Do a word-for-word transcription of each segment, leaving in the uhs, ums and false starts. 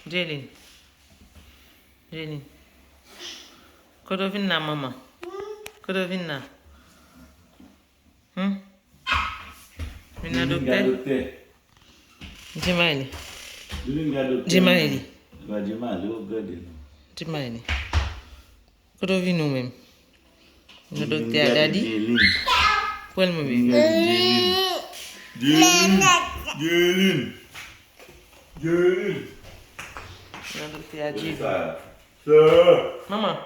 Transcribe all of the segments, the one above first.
Jelin. Jelin. Kote w vin la, manman? Kote w vin la? Hmm? Vin nan doktè? Vin gade doktè. Djemaili. Vin gade doktè. Djemaili. Ba Djemaili, w ap gade non. Djemaili. Kote w vin ou menm? Nan doktè a, Dadi? Pran l mwen, baby. Jelin. Jelin. Jelin. Nan doktè a, Jelin. Manman,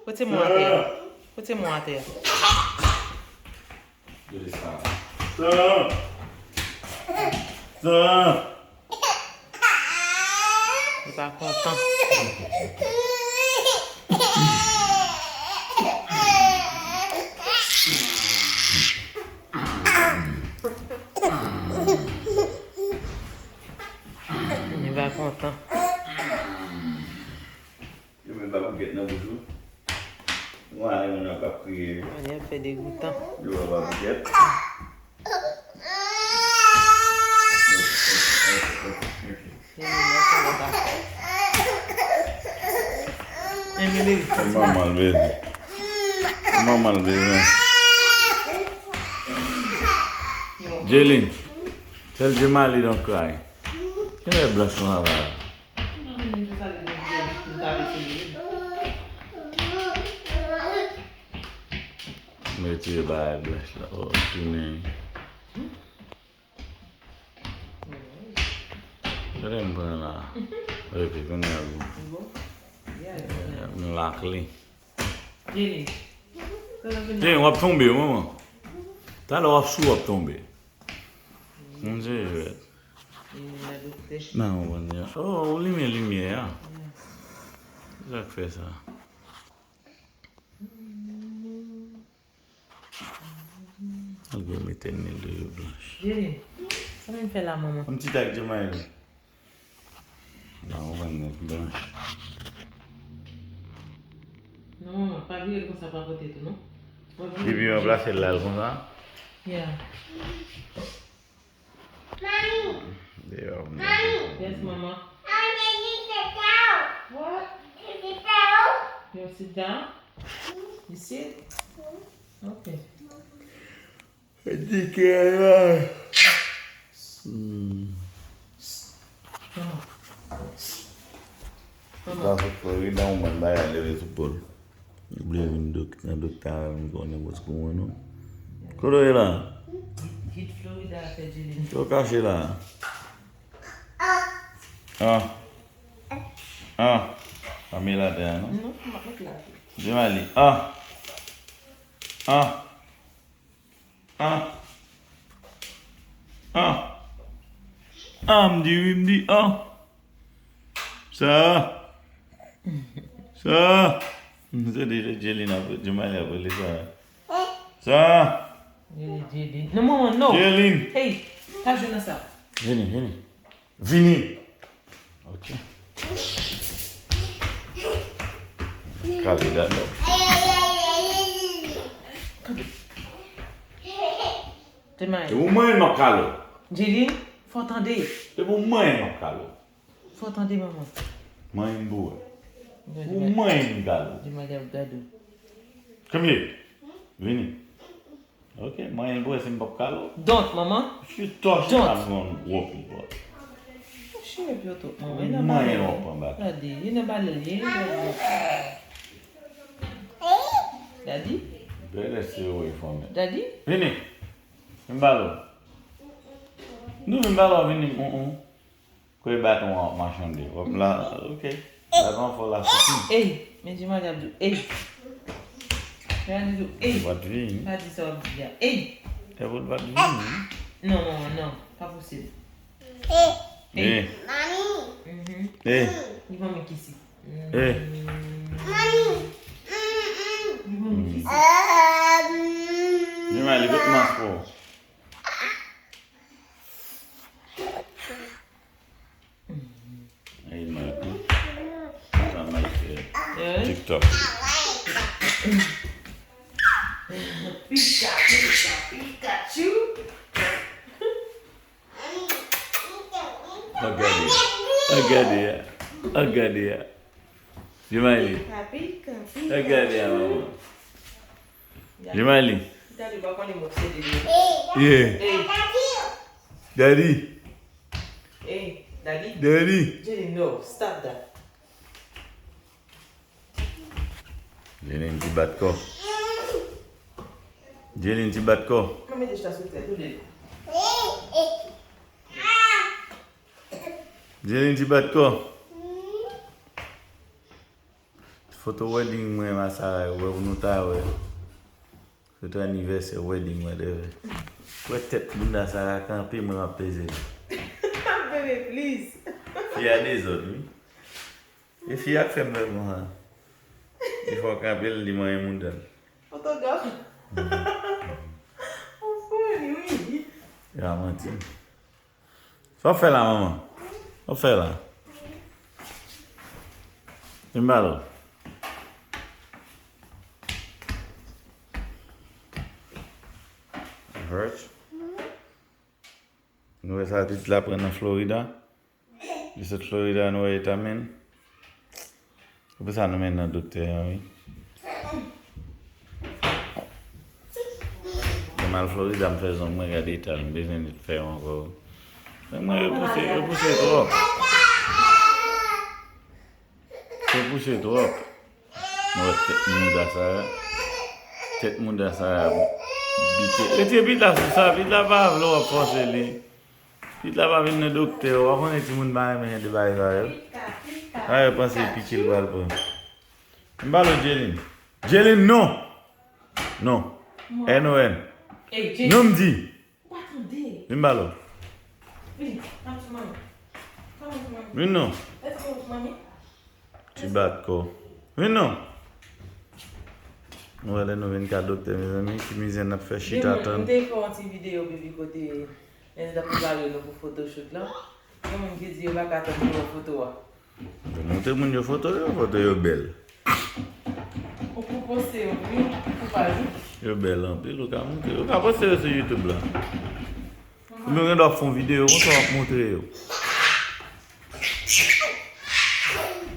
pote mwen atè a. Pote mwen atè a. Sa. Sa. Li pa kontan. Li pa kontan. Yo menm pa pou gèt nan bouch ou. Mwen ale moun nan k ap kriye. Mwen ap fè degoutan. Yo pa pou gèt. Emily. Manman l bezwen. Manman l bezwen. Jelin. Tell Jemali don't cry. Kilè Blanch nan travay la? Mete bagay Blanch la. Oh, tounen. Gade m pran la. Epi kounye a m lakle. Jenny, w ap tonbe wi, manman. Talè w ap sou, w ap tonbe. Mwen se jwèt. Nan, mwen konn ya. Oh, ou limen limyè a. Sa k fè sa? Al gwo mete nil de yo blanch. Jelin, sa m fè la, manman? Yon ti tak Jemima. Nan, ou konn nèg blanch. Non, manman, pa vire l konsa pa kote tou, non. Depi yo ranplase l la, l konsa? Yeah. Deyò, m... Yes, manman. What? You sit down? You sit? Okay. Di ke la. Hmm. Sa fè Florida, yon bann bagay leve sou po l. Li bliye vin dok-, nan doktè avè m, konnen pòs kou mwen non. Kote w ye la? Kit Florida fè Jelin. Kote w kache la? Ah. Ah. Pa met l atè a non. Non, m ap met l atè. Jemali. Ah. Ah. Ah. Ah. Ah, m di wi, m di ah. Sa. Sa. M se deja Jelin ap, Jemali ap rele sa. Sa. Jelin, Jelin. Non, manman, non. Jelin. Hey, pa jwe nan sa. Vini, vini. Vini. Ok. Kale dada. Te manje. Se pou mwen m ap kale w. Jelin, fò tande. Se pou mwen m ap kale w. Fò tande, manman. Mwen m pou wè. Pou mwen m kale w. Di mwen ap gade w. Come here. Vini. Ok, manyen l pou wè si m p ap kale w. Don't, manman. If you touch it, don't. I'm gonna whoop you, boy. Shut up your throat, manman. Manyen l w ap pran bak. Daddy, you never love you. Daddy? Better stay away from it. Daddy? Vini. Vin balo. Nou vin balo, vini. Mm, mm. Kwe baton an ap machande. W ap la, ok. Baton an fò la sou kou. Ey, men Jemima ap di w, ey. Jemima ap di w, ey. Li pa t vini. Pa di sa w ap di a. Ey. E pou l pa t vini. Non, non, non. Pa posib. Ey. Ey. Mhm. Ey. Li ban m kisi. Ey. Li ban m kisi. Jemima, li met mas pou w. Ay, Marco. Sa mal fè. Eh? TikTok. Pika, pika, Pikachu. Regade. Regade. An gade a. Jemali. Papi, kanpi. An gade a, manman. Jemali. Daddy pa konnen mwen se de li. Yeah. Ey. Daddy. Ey, Daddy. Daddy. Jenny, no, stop that. Jenny ti bat kò. Jelin ti bat kò. Mwen mete chita sou tèt ou, Jelin. Jelin ti bat kò. Foto wedding mwen a Sara yo, wè pou nou ta wè. Foto anivèsè wedding whatever. Wè tèt bounda Sara kanpe, mwen m ap peze l. Bebe, please. Fi a dezòd, wi. E fi a k fè m wè konsa. Li fò kanpe l, li manyen mouda l. Fotograf. Ou funny, wi. Ya manti. Sa w fè la, manman? Sa w fè la? Vin ba l. Hurt. Nou wè sa pitit la pran nan Florida. Li sot Florida, nou wè eta men. Se pou sa nou mennen nan doktè an, wi. Mwen al Florida, m fè zong mwen, gade eta l, m bezwen fè yo ankò. Zong mwen yo pouse, yo pouse twòp. Yo pouse twòp. Nou wè tèt mouda sa a. Tèt mouda sa a bite. Retire pit la sou sa, pit la pa vle w ap fòse li. Pit la pa vin nan doktè, w pa konnen timoun pa renmen jan de bagay sa yo. Sa yo panse piki l pral pran. M ba l Jelin. Jelin, non! Non. N O N. Non, m di. Ou pa tande. Vin ba l. Vin, pa sou mami. Pa sou mami. Vin non. Èske ou sou mami? Ti bat kò. Vin non. Nou wè lè nou vin ka doktè, mezanmi, ki mizè n ap fè chita tann. M te fè yon ti videyo, baby, kote lè n t ap prepare nou pou photoshoot la. Gen moun ki di yo pa ka tann pou wè foto a. Yo montre moun yo foto yo, foto yo bèl. Ou pou poste yo, wi, pou paj ou. Yo bèl anpil, ou ka montre. Ou ka poste yo sou YouTube la. Oubyen gen dwa fè yon videyo konsa w ap montre yo.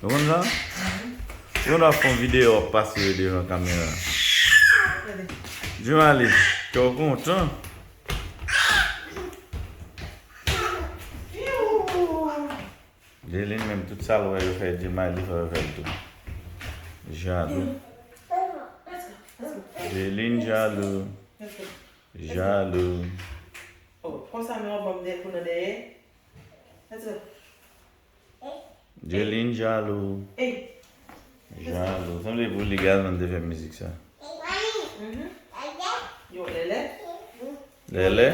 Ou konn sa? Gen dwa fè yon videyo w ap pase yo devan kamera. Jemali, kè w kontan. Jelin menm, tout sa l wè yo fè Jemali, li fè yo fè l tou. Jalou. Jelin jalou. Jalou. Oh, konsa nou anvan m pou nan dèyè. Let's go. Jelin jalou. Ey. Jalou. Sanble pou li gazman te fè mizik sa. Mhm. Yo, lèlè. Lèlè.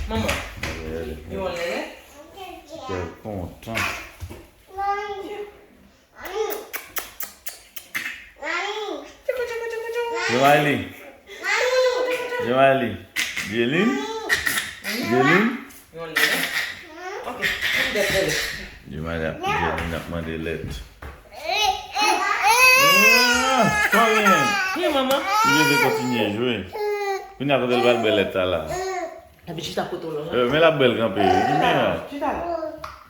Manman. Lèlè. Yo, lèlè. Kè kontan. Jemali. Jemali. Jelin. Jelin. Jemali ap, Jelin ap mande lèt. Ah, kòryen. Li vle kontinye jwe. Kounye a kote l pral bwè lèt sa la. Epi chita kote w la. Eh, men l ap bwè l kanpe. Chita la. Chita la.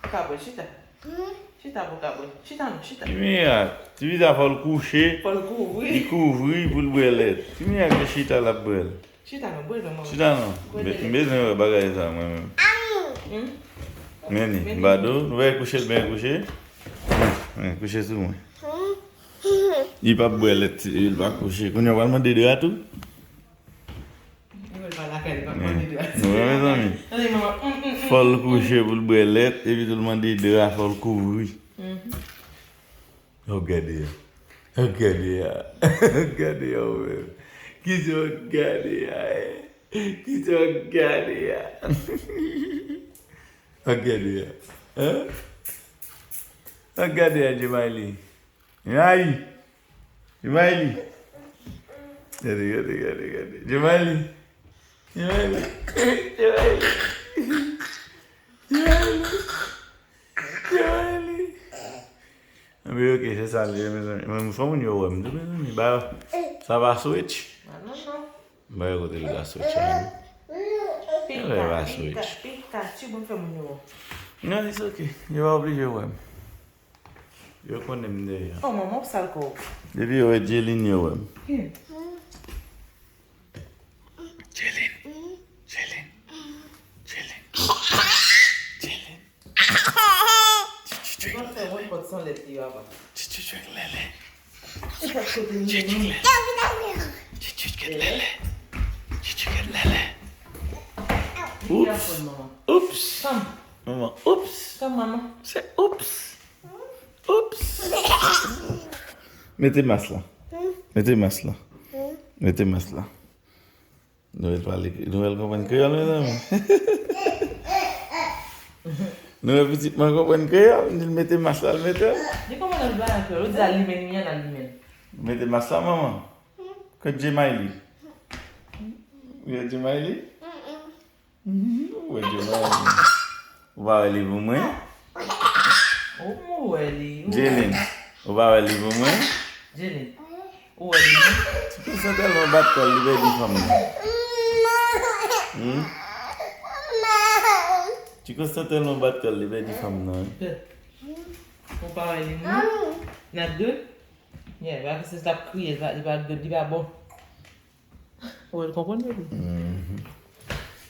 Ou ka bwè, chita. Chita pou w ka bwè. Chita non, chita. Ki mirak? Ti pita fò l kouche. Fò l kouvri. Li kouvri pou l bwè lèt. Ki mirak se chita l ap bwè l? Chita non, bwè non, manman. Chita non. M bezwen wè bagay sa mwen menm. Hmm? Men ni, m ba do, nou wè kouche l byen kouche. Men, men, kouche sou mwen. Li p ap bwè lèt, li pa kouche. Kounye a w pral mande dra tou? Li wè l pa lakay, li pa mande dra. Nou wè, mezanmi. Tande, manman. Fò l kouche pou l bwè lèt, epi tou l mande dra, fò l kouvri. Ò, gade a. Ò, gade a. Ò, gade a, ou menm. Kisa w gade a, eh? Kisa w gade a? Ò, gade a. Hein? Ò, gade a, Jemali. Ay! Jemali! Gade, gade, gade, gade. Jemali! Jemali! Jemali! Jemali! Jemali! Anben, ok, se sa l ye, mezanmi. Mwen, fò moun yo wè m tou, mezanmi. Ba, sa va switch? Ah, non, non. Ba, kote l va switch la, non? Pika, pika, pika, ti bon fè moun yo. Non, it's ok. Yo pa oblije wè m. Yo konnen m deyò. Oh, manman, w sal kò. Depi yo wè Jelin, yo wè m. Jelin. Jelin. Jelin. Jelin. Ou konn fè mwen kòd san lèt li yo apa. Tchitchit lèlè. Ou pa kote m Tchitchit ye. lèlè. Tchitchit lèlè. Tchitchit lèlè. Li a fòn, manman. Oups. Fanm. Manman, oups. Fanm, manman. Se oups. Oups. Mete mas la. Mete mas la. Mete mas la. Nouvèl pale, Nouvèl konprann kreyòl, mezanmi. Nouvèl pitit mwen konprann kreyòl, li mete mas la, l mete l. Li konprann anpil bagay kreyòl. Ou di a limen li an, l a limen. Mete mas la, manman. Kot Jemayli? Kot Jemayli? Ou wè Jemayli? Ou pa wè li pou mwen? Ou mwen wè li. Ou Jelin, ou pa wè li pou mwen? Jelin. Ou wè li non? Ti kòs lan tèlman bat kò l, li pèdi fanm nan. Hmm? Ti kòs lan tèlman bat kò l, li pèdi fanm nan. Ou pa wè li non? N ap de? Yeah, ba se l ap kriye, li pa, li pa, li pa bon. Ou konprann, baby? Mhm.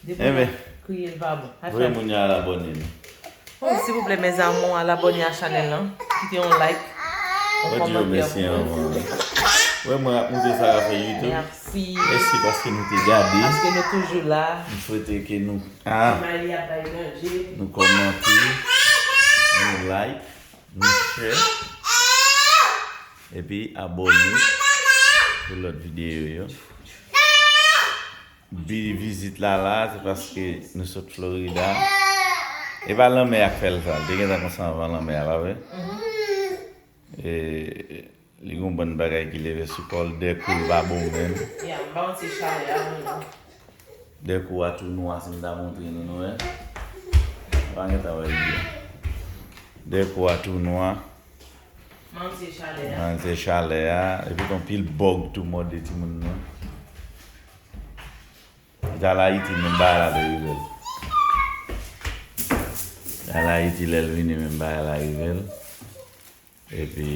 Depi Enben. L ap kriye, li pa bon. Vre moun yo al abòne nou. Oh, silvouplè, mes amours, al abòne a chanèl lan. Kite yon like. Yon Mwen di yo kòmantè mèsi pou nou. Anvan. Wè mwen ap moute sa a fè YouTube. Mèsi. Mèsi paske nou te gade. Paske nou toujou la. M swete ke nou ah, Mali ap bay manje. nou kòmante, nou like, nou share, epi abòne pou lòt videyo yo. Bi vizit la la, se paske nou sot Florida. E pa lanmè a k fè l sa, l te gentan konsa anvan lanmè a, pa vre? E, li gon bann bagay ki leve sou kò l, dèkou l pa bon menm. Ya, m pa yon ti chalè a, non. Dèkou a tou nwa, si m ta montre nou, nou wè. Nou pa gentan wè l byen. Dèkou a tou nwa, M pa yon ti chalè a. Nan se chalè a, epi gon pil bòg tou mòde timoun nan. Li t al Ayiti, menm bagay la te rive l. Li al Ayiti, lè l vini, menm bagay la rive l. Epi,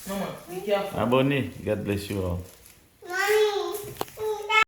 Manman, be careful. Abòne, God bless you all.